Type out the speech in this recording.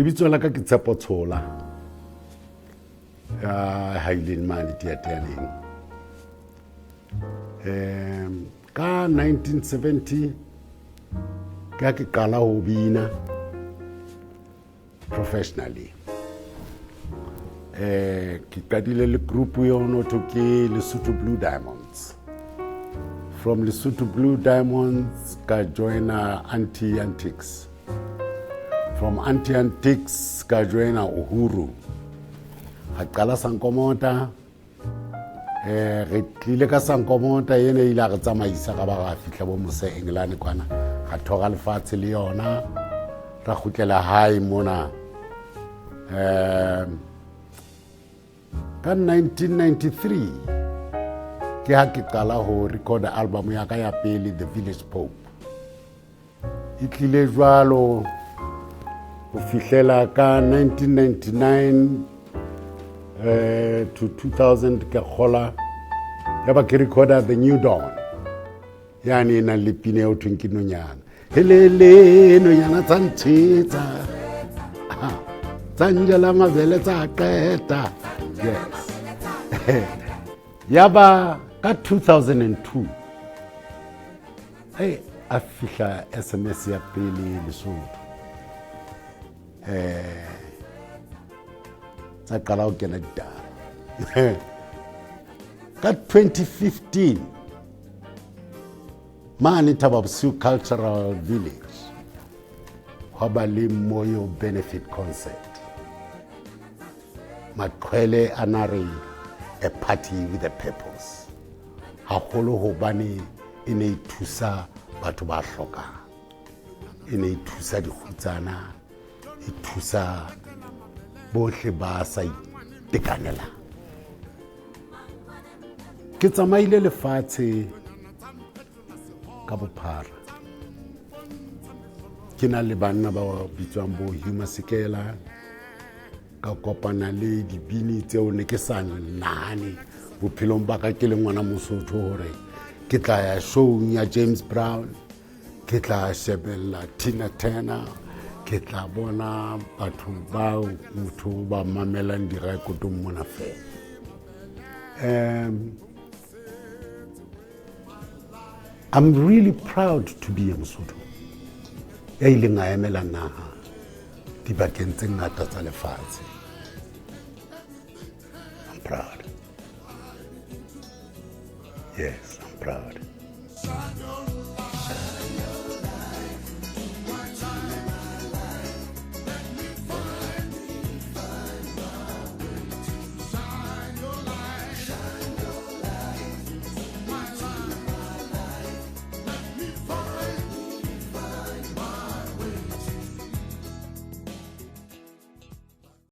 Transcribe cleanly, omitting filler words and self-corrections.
Lebitso la ka ke Tshepo Tshola ya haileng mane Teateaneng. Ka 1970 ke ha ke qala ho bina professionally. Ke qadile le group eo no thwe ke Lesotho Blue Diamonds. From Lesotho Blue Diamonds ka joina Anti Antics. From Anti Antics ka joina Uhuru. Ga qala Sankomota. Re tlile ka Sankomota ene ile a re tsamaisa ga ba ga fihla bo mose England kwana. Ga thoga lefatshe le yona. Ra kgutlela hae mona. Ka 1993 ke ha ke qala ho record album ya ka ya pele, The Village Pope. E tlile jwalo ho fihlela ka 1999 to 2000 ke kgola ya ba ke recorda The New Dawn, yane e nang le pina eo thweng ke Nonyana. Helele nonyana tsa nthetsa, tsa njela mabele tsa qeta. Yes. Ya ba ka 2002 hey, a fihla SMS ya pele Lesotho. Tsa qala ho kena ditaba. Ka 2015 mane Thaba Bosiu Cultural Village hwa ba le Moyo Benefit Concert. Maqhwele a na re a party with a purpose, haholo hobane e ne e thusa batho ba hlokang, e ne e thusa dikgutsana, e thusa bohle ba sa itekanelang. Ke tsamaile lefatshe ka bophara, ke na le banna ba bitswang bo Hugh Masekela, ka kopana le dibini tseo ne ke sa nahane bophelong ba ka ke le ngwana Mosotho hore ke tla ya showng ya James Brown, ke tla shebella Tina Turner, ke tla bona batho bao motho ba mamelang direkotong mona fela. I'm really proud to be a Mosotho ya ileng a emela naha dibakeng tse ngata tsa lefatshe. I'm proud. Yes, I'm proud.